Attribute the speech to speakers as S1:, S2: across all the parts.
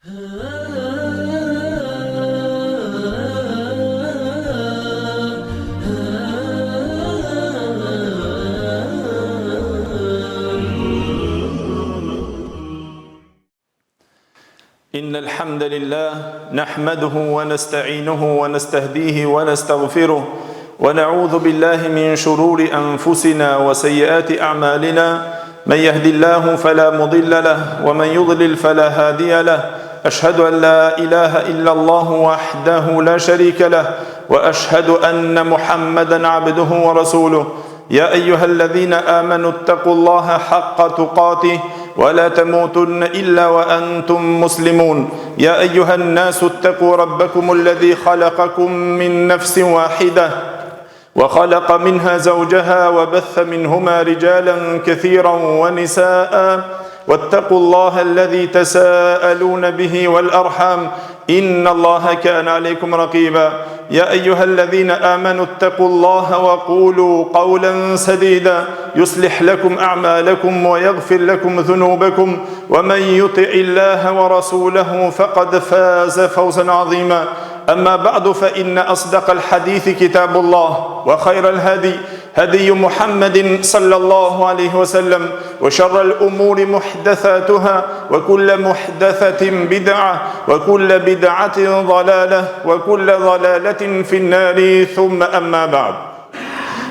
S1: إن الحمد لله نحمده ونستعينه ونستهديه ونستغفره ونعوذ بالله من شرور أنفسنا وسيئات أعمالنا من يهد الله فلا مضل له ومن يضلل فلا هادي له أشهد أن لا إله إلا الله وحده لا شريك له وأشهد أن محمدا عبده ورسوله يا أيها الذين آمنوا اتقوا الله حق تقاته ولا تموتن إلا وأنتم مسلمون يا أيها الناس اتقوا ربكم الذي خلقكم من نفس واحدة وخلق منها زوجها وبث منهما رجالا كثيرا ونساء واتقوا الله الذي تساءلون به والأرحام إن الله كان عليكم رقيبا يا أيها الذين آمنوا اتقوا الله وقولوا قولا سديدا يصلح لكم أعمالكم ويغفر لكم ذنوبكم ومن يطع الله ورسوله فقد فاز فوزا عظيما أما بعد فإن أصدق الحديث كتاب الله وخير الهدي هدي محمد صلى الله عليه وسلم وشر الأمور محدثاتها وكل محدثة بدعة وكل بدعة ضلالة وكل ضلالة في النار ثم أما بعد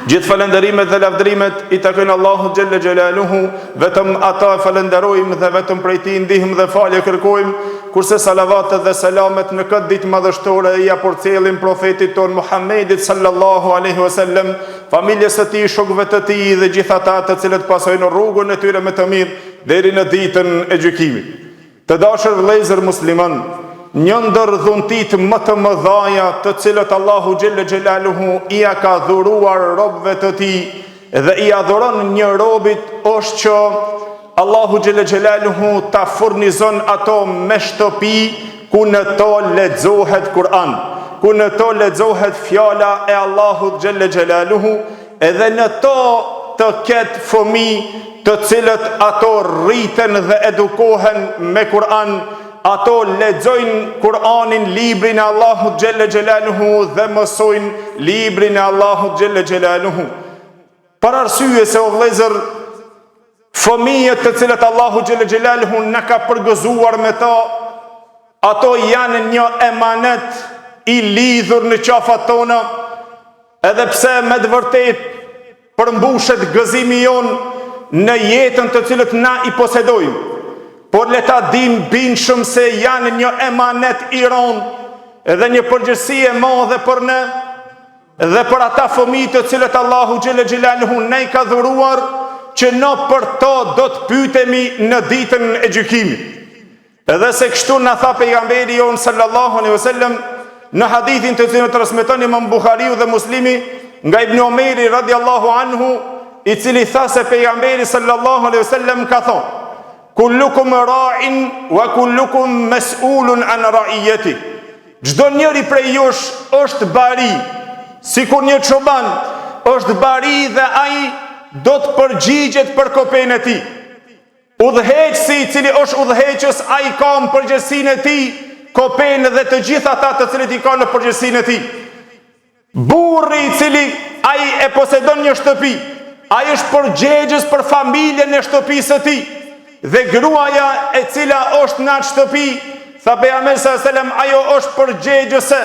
S1: Gjithë falënderimet dhe lavdërimet i takojnë Allahut xhelle xhelaluhu, vetëm ata e falënderojmë dhe vetëm prej tij ndihmë dhe falje kërkojmë, kurse salavatet dhe selamet në këtë ditë madhështore ia përcjellim profetit tonë Muhammedit sallallahu alaihi wasallam, familjes së tij, shokëve të tij dhe gjithë ata të cilët pasojnë rrugën e tyre me të mirë deri në ditën e gjykimit. Të dashur vëllezër musliman, një ndër dhuntitë më të mëdhaja të cilët Allahu xhelle xhelaluhu ia ka dhuruar robëve të tij dhe ia dhuron një robit është që Allahu xhelle xhelaluhu ta furnizon ato me shtëpi ku në to lexohet Kur'an, ku në to lexohet fjala e Allahut xhelle xhelaluhu, edhe në to të ketë fëmijë të cilët ato rriten dhe edukohen me Kur'an, ato lexojnë Kur'anin, librin e Allahut xhelle xhelaluhu dhe mësojnë librin e Allahut xhelle xhelaluhu. Për arsye se o vëllezër, fëmijët të cilët Allahu xhelle xhelaluhu na ka përgëzuar me ta, ato janë një emanet i lidhur në qafat tona, edhe pse me të vërtetë përmbushet gëzimi jonë në jetën të cilët na i posedojmë. Por le ta dimë bindshëm se janë një emanet i rëndë edhe një përgjegjësi e madhe për ne, Dhe për ata fëmijë të cilët Allahu xhelle xhelaluhu na i ka dhuruar, që na për to do të pyetemi në ditën e gjykimit. Edhe se kështu na tha pejgamberi jonë sallallahu alaihi wasallam në hadithin të cilin e transmeton Imam Buhariu dhe Muslimi nga Ibn Omeri radiallahu anhu, i cili tha se pejgamberi sallallahu alaihi wasallam ka thonë: Kullukum ra'in wa kullukum mas'ulun an ra'iyati. Çdo njëri prej jush është bari, sikur një çoban është bari dhe ai do të përgjigjet për kopenë e tij. Udhëheqësi i cili është udhëheqës, ai ka në përgjegjësinë e tij kopenë dhe të gjithë ata të cilët i ka në përgjegjësinë e tij. Burri i cili ai e posedon një shtëpi, ai është përgjegjës për familjen e shtëpisë së tij. Dhe gruaja e cila është në atë shtëpi, tha pejgamberi sallallahu alajhi wasallam, ajo është përgjegjëse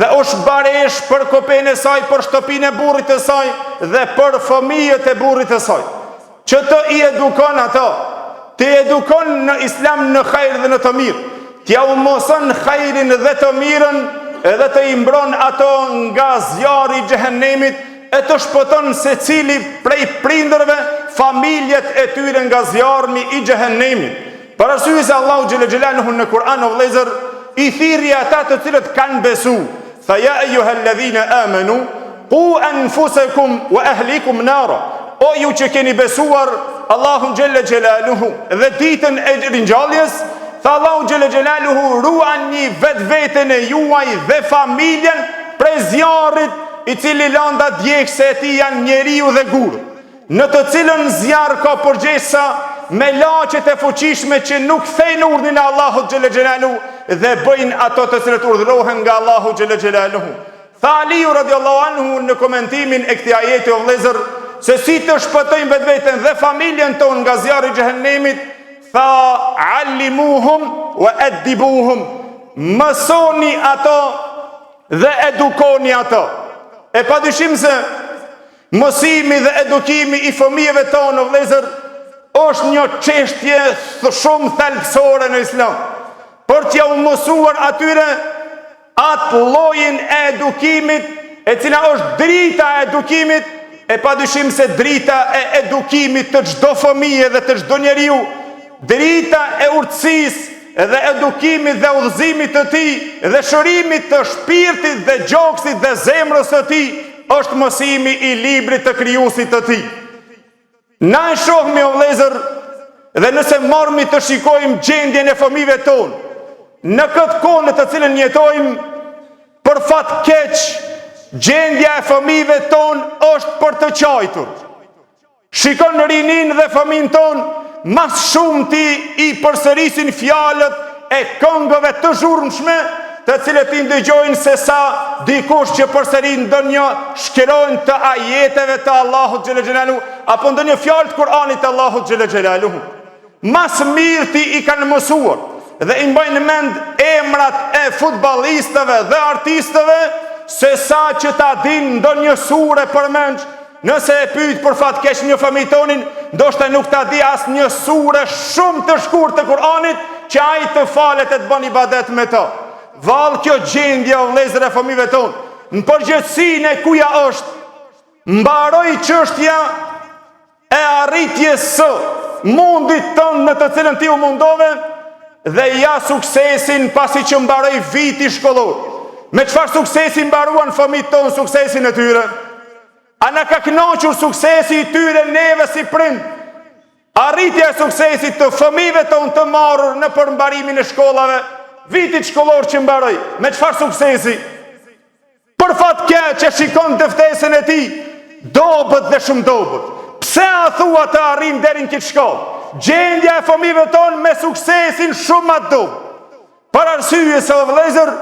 S1: dhe është bareshë për kopenë e saj, për shtëpinë e burrit të saj dhe për fëmijët e burrit të saj. Që të i edukon ato, t'i edukon në islam në hajr dhe në të mirë, t'ja u mëson hajrin dhe të mirën, edhe të i mbron ato nga zjarri i xhehenemit, e të shpëton secili prej prindërve familjet e tyre nga zjarmi i xhehenemit. Për arsye se Allahu xhele xhelaluhu në Kur'an o vëllezër i thirri ata të cilët kanë besu, tha ja ejuhalladhina amanu qu anfusakum wa ahlikum nara. O ju që keni besuar Allahun xhele xhelaluhu dhe ditën e ringjalljes, tha Allahu xhele xhelaluhu ruani vetveten e juaj dhe familjen prej zjarrit i cili landa djegëse e tij janë njeriu dhe gurët. Në të cilën zjarr ka përgjegjësa? melaqet e fuqishme që nuk thejnë urdhnin e Allahut xhele xhelaluhu dhe bëjnë ato të cilët urdhërohen nga Allahu xhele xhelaluhu. Tha Aliu radiallahu anhu në komentimin e këtij ajeti o vëllezër se si të shpëtojmë vetveten dhe familjen tonë nga zjarri i xhehenemit, tha allimuhum wa addibuhum. Mësoni ato dhe edukoni ato. E padyshim se mësimi dhe edukimi i fëmijëve tonë, o vëllezër, është një çështje shumë thelbësore në Islam. Për t'jau mësuar atyre atë llojin e edukimit, e cila është drita e edukimit, e padyshim se drita e edukimit të çdo fëmije dhe të çdo njeriu, drita e urtësisë dhe edukimit dhe udhëzimit të tij dhe shërimit të shpirtit dhe gjoksit dhe zemrës së tij është mësimi i librit të krijuesit të tij. Na e shohmi o vëllezër dhe nëse marrmi të shikojmë gjendjen e fëmijëve tonë në këtë kohë në të cilën jetojmë për fat keq gjendja e fëmijëve tonë është për të qajtur. Shikon rininë dhe fëmijën tonë, ma s'shumti i përsërisin fjalët e këngëve të zhurmshme, të cilët i ndëgjojnë se sa dikush që përsërit ndonjë shkronjë të ajeteve të Allahut xhele xhelaluhu apo ndonjë fjalë të Kur'anit të Allahut xhele xhelaluhu. Ma s'mirti i kanë mësuar dhe i mbajnë mend emrat e futballistëve dhe artistëve se sa që ta dinë ndonjë sure përmendsh Nëse e pyet për fat keq një fëmijë tonin, ndoshta nuk ta di as një sure shumë të shkurt të Kur'anit që ai të falet e të bën ibadet me të. Vallë kjo gjendje o vëllezër e fëmijëve tonë, në përgjegjësinë e kuja është? Mbaroi çështja e arritjes së mundit tënd në të cilën ti u mundove dhe ja suksesin pasi që mbaroi viti shkollor. Me çfarë suksesi mbaruan fëmijët tonë suksesin e tyre? A na ka kënaqur suksesi i tyre neve si prind? Arritja e suksesit të fëmijëve tonë të marrur në përmbarimin e shkollave, vitit shkollor që mbaroi, me çfarë suksesi? Për fat keq e shikon dëftesën e tij, dobët dhe shumë dobët. Pse a thua të arrijmë deri në këtë shkallë? Gjendja e fëmijëve tonë me suksesin shumë ma të dobët. Për arsye se o vëllezër,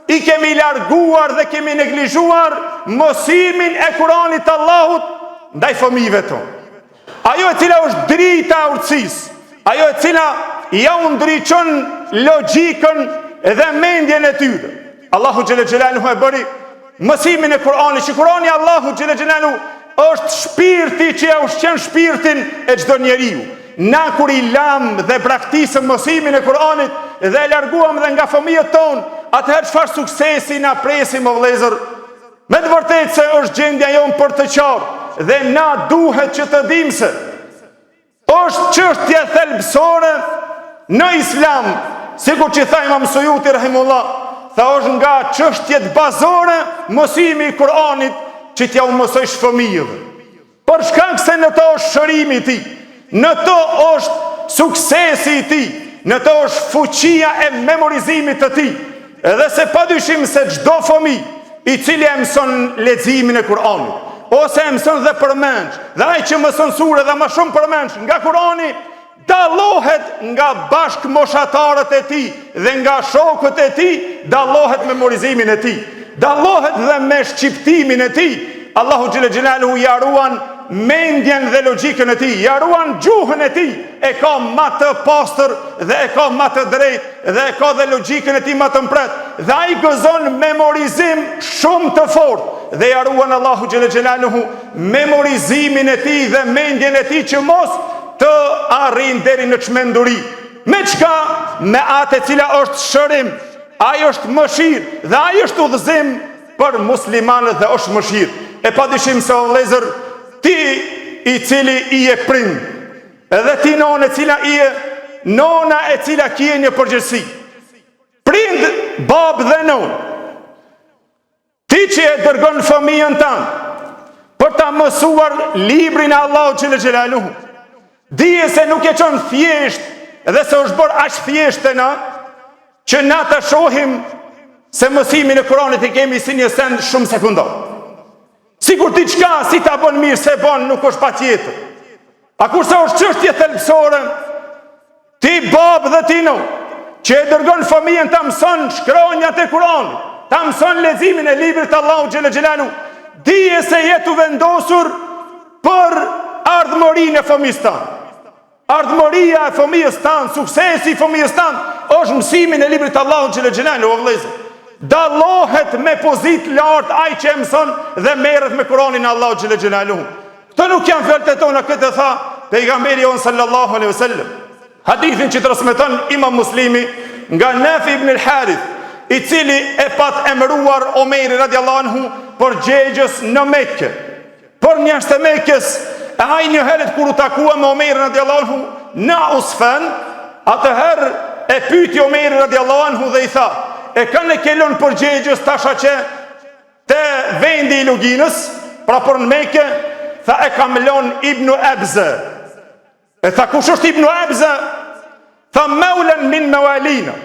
S1: i kemi larguar dhe kemi neglizhuar mësimin e Kuranit të Allahut ndaj fëmijëve tonë. Ajo e cila është drita e urtësisë, ajo e cila jau ndriçon logjikën dhe mendjen e tyre. Allahu xhele xhelaluhu e bëri mësimin e Kur'anit, që Kur'ani i Allahut xhele xhelaluhu është shpirti që e ushqen shpirtin e çdo njeriu. Na kur i lamë dhe braktisëm mësimin e Kur'anit dhe e larguam dhe nga fëmijët tonë, atëherë çfarë suksesi na presim o vëllezër? Me të vërtetë se është gjendja jonë për të qarë dhe na duhet që të dimë se është çështje thelbësore në islam, sikur që tha imam Sujuti rahimullah, tha është nga çështjet bazore mësimi i Kur'anit që t'jau mësojsh fëmijëve. Për shkak se në të është shërimi i tij, në të është suksesi i tij, në të është fuqia e memorizimit të tij, edhe se padyshim se çdo fëmijë i cili e mëson leximin e Kur'anit, ose e mëson dhe përmendsh, dhe ai që mëson sure dhe më shumë përmendsh nga Kur'ani, Dallohet nga bashkëmoshatarët e tij dhe nga shokët e tij, dallohet me memorizimin e tij, dallohet dhe me shqiptimin e tij. Allahu xhele xhelaluhu ja ruan mendjen dhe logjikën e tij, ja ruan gjuhën e tij, e ka ma të pastër dhe e ka ma të drejtë dhe e ka dhe logjikën e tij ma të mprehtë dhe ai gëzon memorizim shumë të fortë dhe ja ruan Allahu xhele xhelaluhu memorizimin e tij dhe mendjen e tij që mos të arrin deri në çmenduri. Me çka? Me atë e cila është shërim, ai është mëshirë dhe ai është udhëzim për muslimanët dhe është mëshirë. E padyshim se o vëllezër, ti i cili i je prind, edhe ti nonë e cila i je nona e cila kije një përgjegjësi. Prind, babë dhe nonë. Ti që e dërgon fëmijën tënd për ta mësuar librin e Allahut xhele xhelaluhu. Dije se nuk e çon thjesht dhe se është bërë aq thjesht te na që na ta shohim se mësimin e Kuranit e kemi si një send shumë sekundar. Sikur diçka si ta bën mirë s'e bën nuk është patjetër. A kurse është çështje thelbësore, ti babë dhe ti nonë, që e dërgon fëmijën ta mëson shkronjat e Kur'anit, ta mëson leximin e librit të Allahut xhele xhelaluhu, dije se je tu vendosur për ardhmërinë e fëmijës tënd. Ardhmëria e fëmijës tënd, suksesi i fëmijës tënd është mësimin e librit të Allahut xhele xhelaluhu, o vëllezër. Dallohet me pozitë lartë ai që e mëson dhe merret me Kur'anin e Allahut xhele xhelaluhu. Këto nuk janë fjalët e tona, këtë e tha pejgamberi jonë sallallahu alaihi wasallam. Hadithin që transmeton Imam Muslimi nga Nafi ibn al-Harith, i cili e pat emëruar Omeri radiallahu anhu përgjegjës në Mekë. Për njerëzit e Mekës, e ai një herë kur u takua me Omerin radiallahu anhu në Usfan, atëherë e pyeti Omeri radiallahu anhu dhe i tha: "E kan e ke lënë përgjegjës tash atje te vendi i Luginës, pra për në Mekë, tha e kam lënë Ibnu Ebze. E tha kush është Ibnu Ebze? Tha meulen min meualina.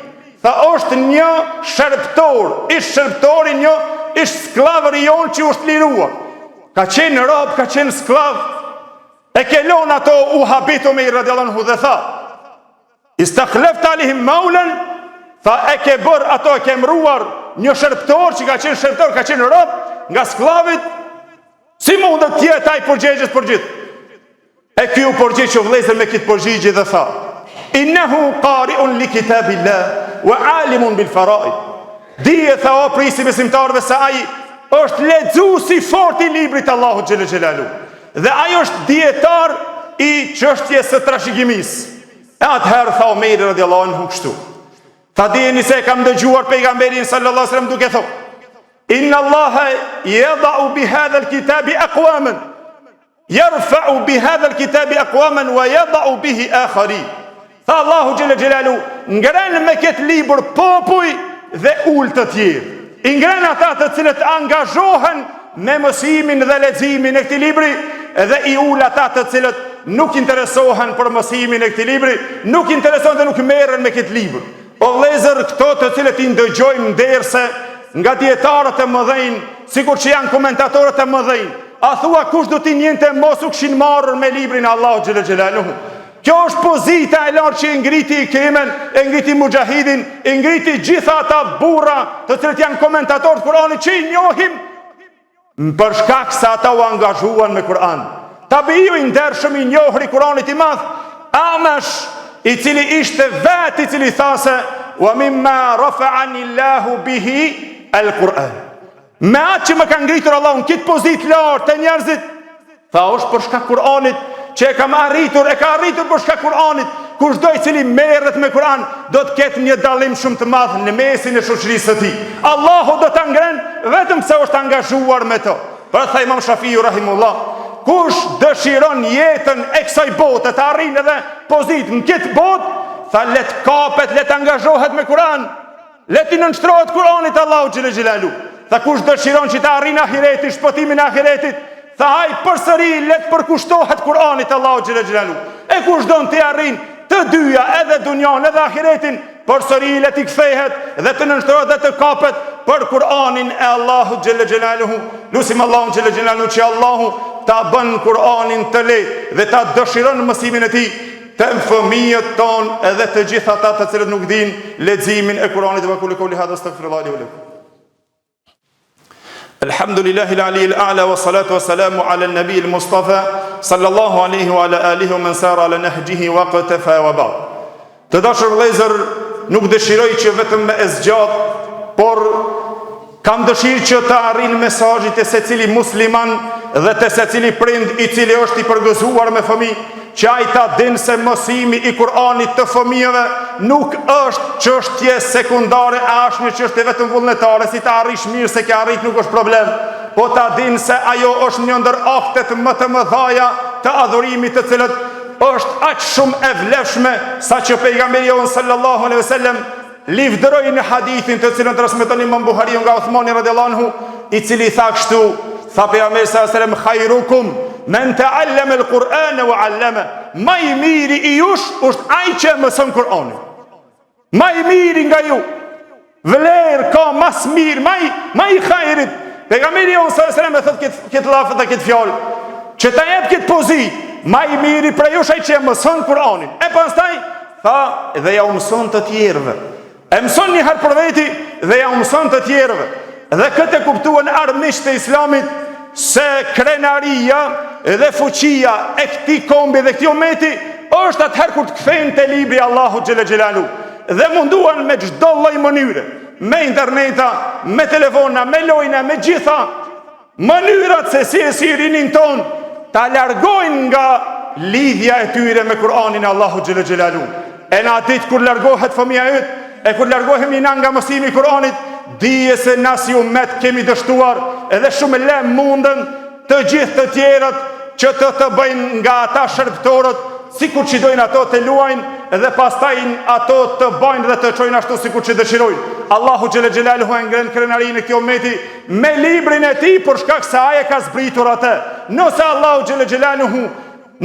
S1: Tha është një shërbëtor, ish shërbëtori një ish skllavër i jonë që është liruar. Ka qenë rob, ka qenë skllav. E ke lon ato u habit Omeri radiallahu anhu dhe tha. Istakhlefte alejhim meulen, tha e ke bërë ato e ke emëruar një shërbëtor që ka qenë shërbëtor, ka qenë rob nga skllavit, si mundet të jetë ai përgjegjës për gjithë? E ky u përgjigj o vëllezër me këtë përgjigje dhe tha: Innehu qari'un li kitabillah wa alimun bil faraid. Dije tha o prijësi i besimtarëve se ai është lexues i fortë i librit të Allahut xhele xhelaluhu. Dhe ai është dijetar i çështjes së trashëgimisë. E atëherë tha Omeri radiallahu anhu kështu. Tha dijeni se e kam dëgjuar pejgamberin sallallahu alaihi wasallam duke thonë: Inna Allaha yada'u bi hadha al-kitabi aqwaman Jerfa'u bi hadha al-kitabi aqwaman wa yada'u bihi akharin. Tha Allahu xhele xhelaluhu, ngren me këtë libër popuj dhe ul të tjerë. I ngren ata të cilët angazhohen me mësimin dhe leximin e këtij libri dhe i ul ata të cilët nuk interesohen për mësimin e këtij libri, nuk interesohen dhe nuk merren me këtë libër. O vëllezër, këto të cilët i ndëgjojmë n'derse nga dijetarët e mëdhenj, sikur që janë komentatorët e mëdhenj, a thua kush do t'i njihte mos u kishin marrë me librin e Allahut xhele xhelaluhu. Kjo është pozita e lartë që e ngriti Ikrimen, e ngriti Muxhahidin, e ngriti gjitha ata burra të cilët janë komentatorë të Kur'anit që i njohim Për shkak se ata u angazhuan me Kur'an. Tabiu i ndershëm i njohur i Kur'anit i madh, Amash, i cili ishte vetë i cili tha se wa mimma rafa'ani Allahu bihi al-Qur'an. Me atë që më ka ngritur Allahu në këtë pozitë lart te njerëzit, Tha është për shkak Kur'anit që e kam arritur, e ka arritur për shkak Kur'anit. Kushdo i cili merret me Kur'an do të ketë një dallim shumë të madh në mesin e shoqërisë së tij. Allahu do ta ngren vetëm pse është angazhuar me të. Pra tha Imam Shafiu rahimullah, kush dëshiron jetën e kësaj bote të arrin edhe pozitë në këtë botë, tha le të kapet, le të angazhohet me Kur'an. Le t'i nënshtrohet Kur'anit Allahu xhele xhelaluhu. Tha kush dëshiron që ta arrin ahiretin, shpëtimin e ahiretit, tha ai përsëri le të përkushtohet Kur'anit Allahu xhele xhelaluhu. E kush don t'i arrin të dyja, edhe dunjan, edhe ahiretin, përsëri le t'i kthehet dhe të nënshtrohet dhe të kapet për Kur'anin e Allahut xhele xhelaluhu. Lusim Allahun xhele xhelaluhu që Allahu ta bën Kur'anin të lehtë dhe ta dëshiron mësimin e tij Te fëmijët tonë edhe të gjithë ata të cilët nuk dinë leximin e Kuranit wa aqulu qawli hadha astaghfirullah li wa lakum. Alhamdulillahi al-ali al-a'la wa salatu wa salamu ala an-nabi al-mustafa sallallahu alayhi wa ala alihi wa man sara ala nahjihi wa qtafa wa ba'd. Të dashur vëllezër, nuk dëshiroj që vetëm me e zgjat, por Kam dëshirë që të arrin mesazhi te secili musliman dhe te secili prind i cili është i përgëzuar me fëmijë, që ai ta din se mësimi i Kur'anit të fëmijëve nuk është çështje sekundare, a është një çështje vetëm vullnetare, si ta arrish mirë s'e ke arrit nuk është problem, po ta din se ajo është një ndër aktet më të mëdhaja të adhurimit të cilët është aq shumë e vlefshme saqë pejgamberi jonë sallallahu alaihi wasallam Livdëroi në hadithin të cilën transmeton Imam Buhariu nga Uthmani radhiyallahu anhu, i cili tha kështu, tha pejgamberi sallallahu alajhi wasallam khairukum men ta'allama al-Qur'ana wa 'allama. Ma i miri i jush është ai që e mëson Kur'anin. Ma i miri nga ju. Vlerë ka ma s'mirë, ma i ma i hajrit. Pejgamberi jonë sallallahu alajhi wasallam e thotë këtë këtë llaf dhe këtë fjalë, që ta jep këtë pozitë. Ma i miri prej jush ai që e mëson Kur'anin. E pastaj tha dhe ja u mëson të tjerëve. E mëson një herë për veti dhe ja u mëson të tjerëve. Dhe këtë e kuptuan armiqtë e Islamit se krenaria dhe fuqia e këtij kombi dhe këtij umeti është atëherë kur të kthehen te libri i Allahut xhele xhelaluhu. Dhe munduan me çdo lloj mënyre, me interneta, me telefona, me lojna, me gjitha Mënyrat se si e si rininë tonë ta largojnë nga lidhja e tyre me Kur'anin e Allahut xhele xhelaluhu. E në atë ditë kur largohet fëmija yt, e kur largohemi na nga mësimi i Kur'anit, dije se na si umet kemi dështuar edhe shumë lehtë munden të gjithë të tjerët që të të bëjnë nga ata shërbëtorët sikur që dojnë ato të luajnë dhe pastaj ato të bajnë dhe të çojnë ashtu sikur që dëshirojnë. Allahu xhele xhelaluhu e ngren krenarinë e këtij umeti me librin e tij për shkak se ai e ka zbritur atë. Nëse Allahu xhele xhelaluhu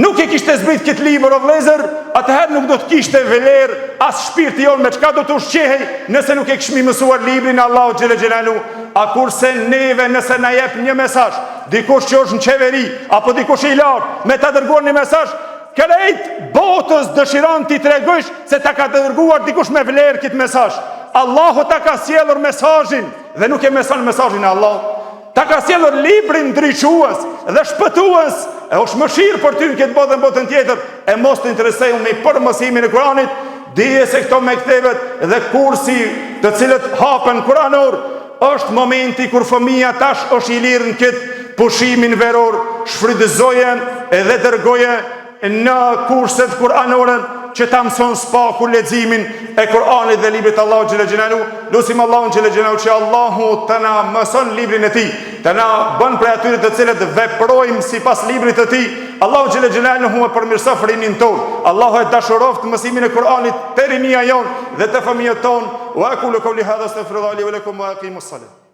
S1: nuk e kishte zbrit këtë libër o vëllezër, atëherë nuk do të kishte vlerë as shpirti jonë me çka do të ushqehej nëse nuk e kishmi mësuar librin e Allahut xhele xhelaluhu. A kurse neve nëse na jep një mesazh, dikush që është në qeveri apo dikush i lartë me ta dërguar një mesazh, krejt botës dëshiron t'i tregojsh se ta ka dërguar dikush me vlerë këtë mesazh. Allahu ta ka sjellur mesazhin Dhe nuk e mëson mesazhin e Allahut. Ta ka sjellur librin ndriçues dhe shpëtues, e është mëshirë për ty në këtë botë dhe në botën tjetër, e mos të interesohemi për mësimin e Kuranit, dije se këto mektebet dhe kursi të cilët hapen kuranor, është momenti kur fëmija tash është i lirë në këtë pushimin veror, shfrytëzoje edhe dërgoje në kurset kuranore që ta mëson s'paku leximin e Kur'anit dhe librit Allahut xhele xhelaluhu. Lusim Allahun xhele xhelaluhu që Allahu të na mëson librin e tij, të na bën prej atyre të cilët veprojmë sipas librit të tij. Allahu xhele xhelaluhu e përmirësoftë rininë tonë. Allahu e dashuroftë mësimin e Kur'anit te rinia jonë dhe te fëmijët tonë. Wa aqulu qawli hadha astaghfirullah li wa lakum wa aqimus salat.